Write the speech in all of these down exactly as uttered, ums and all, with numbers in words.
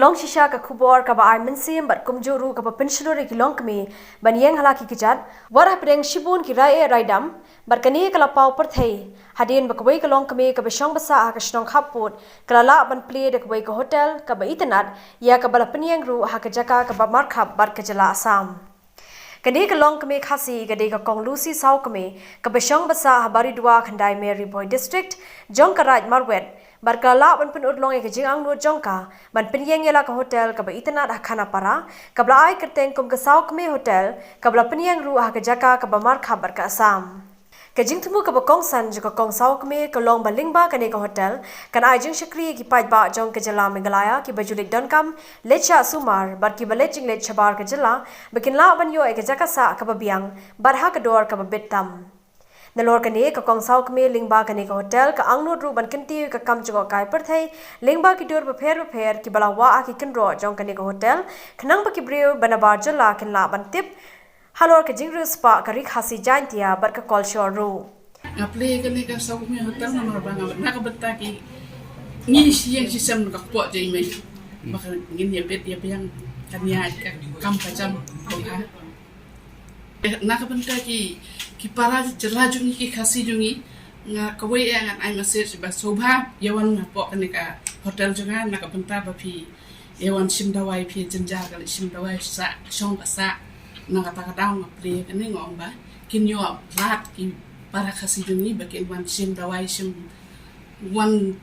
Long shisha ka khubor kaba ai mynsiem bad kumjuh ruh kaba pynshlur ïa ki longkmie ban ïeng ha la ki kjat, wat hapdeng shibun ki rai eh rai dam, bad kane ka la paw pyrthei hadien ba kawei ka longkmie kaba shong ba sah ha ka shnong Khappud ka la lah ban plie da kawei ka hotel kaba itynnad, ïa kaba la pynïeng ruh ha ka jaka kaba markhap bad ka jylla Assam. Kane ka longkmie Khasi ka dei ka Kong Lucy Sawkmie, kaba shong ba sah ha Baridua, Khyndai Mair Ri Bhoi District, jong ka Raid Marwet, bad ka la lah ban pynurlong ïa ka jingangnud jong ka ban pynïeng ïa la ka hotel kaba itynnad ha Khanapara, kaba la ai kyrteng kum ka Sawkmie Hotel, kaba la pynïeng ruh ha ka jaka kaba markhap bad ka Assam. Ka jingthmu kaba kongsan jong ka Kong Sawkmie ka long ba lyngba kane ka hotel kan ai jingshakri ïa ki paidbah jong ka jylla Meghalaya kiba ju leit donkam, leit shah sumar, bad kiba leit jingleit shabar ka jylla, ba kin lah ban ïoh ïa ka jaka sah kaba biang bad ha ka dor kaba bit tam. Nalor kane, ka Kong Sawkmie lyngba kane ka hotel ka angnud ruh ban kyntiew ïa ka kam jngohkai pyrthei lyngba ki dur bapher bapher kiba la wah ha ki kynroh jong kane ka hotel, khnang ba ki briew ba nabar jylla kin lah ban tip halor ka jingriewspah ka Ri Khasi Jaiñtia bad ka kolshor ruh. Nga plie kane ka Sawkmie Hotel namar ba nga, na ka bynta ki, ngi shi ïing shi sem ka kpoh jong i mei. Ba ka ngin ïa bit ïa biang, kan ïa ka kam ka jam ko ka. Na ka bynta ki, ki para jylla jong ngi, ki Khasi jong ngi, nga kawei eh ngan ai message ba sngewbha ïa wan hapoh kane ka hotel jong nga, na ka bynta ba phi ïa wan shim dawai, phi jynjar ka leit shim dawai sah, shong ka sah. Na kata ka daw nga plie kane, nga ong ba kin ïoh lad ki para Khasi jong ngi ba kin wan shim dawai, shim wan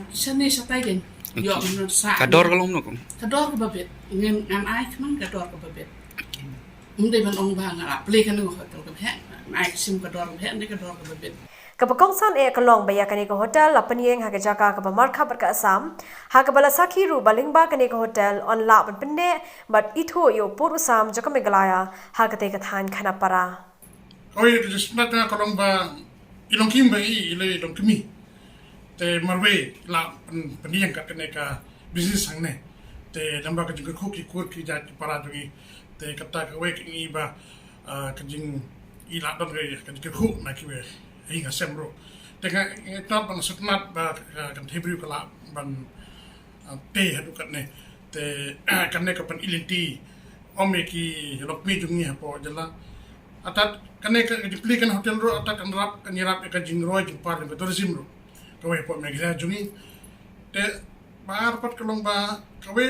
shane shatai, kin ïoh ban sah. Ka dor ka long kumno, Kong? Ka dor kaba bit. Ngan, ngan ai khnang ka dor kaba bit. Ym dei ban ong ba nga la plie kane ka hotel kaba heh, ngan ai shim ka dor kaba heh, ym dei, ka dor kaba bit. Kaba kongsan eh ka long ba ïa kane ka hotel la pynïeng ha ka jaka kaba markhap bad ka Assam, ha kaba la sakhi ruh ba lyngba kane ka hotel yn lah ban pynneh bad ithuh ïa u pud u sam jong ka Meghalaya ha katei ka thaiñ Khanapara. Oi, ka jingsngewtynnat ka long ba i longkmie ba i, i longkmie, te marwei la pyn, pynïeng kat kane ka business hangne. Te namar ka jingkyrkhu ki kur ki jait ki para jong ngi, te kata kawei ka ngi ba, ah, ka jing, i la don ka jingkyrkhu na kiwei ha ïing ha sem ruh. Te nga, nga tnat ban sngewtynnat ba, ah, kan thei briew ka lah ban, ah, te haduh katne. Te kane ka pyn-i lynti ym ïa ki longkmie jong ngi hapoh jylla. Artat kane ka jingplie kane hotel ruh artat kan rap, kan ïarap ïa ka jingroi jingpar jong ka tourism ruh kawei hapoh Meghalaya jong ngi. Te ba ar pat ka long ba kawei,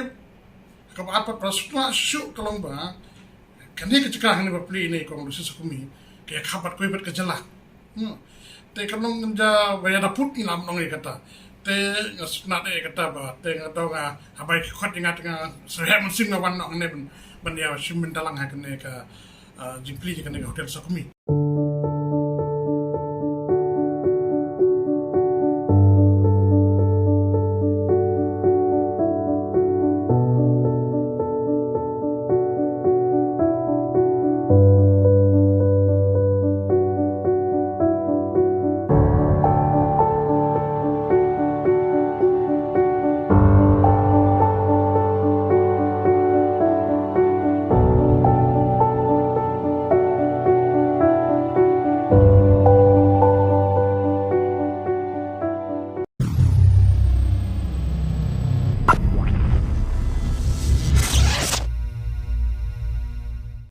kaba ar pat ba sngewtynnat shuh ka long ba kane ka jaka hangne ba plie ïa i Kong Lucy Sawkmie ka ïa khap bad kawei pat ka jylla. Hmm. Te ka long ngan ja ba ïa da pud ngi lam nong ïa kata. Te nga sngewtynnat ïa kata ba, te nga daw nga haba ki khot ïa nga te nga sngewheh mynsiem nga wan noh hangne ban, ban ïa shim bynta lang ha kane ka, ah, jingplie ïa kane ka hotel Sawkmie.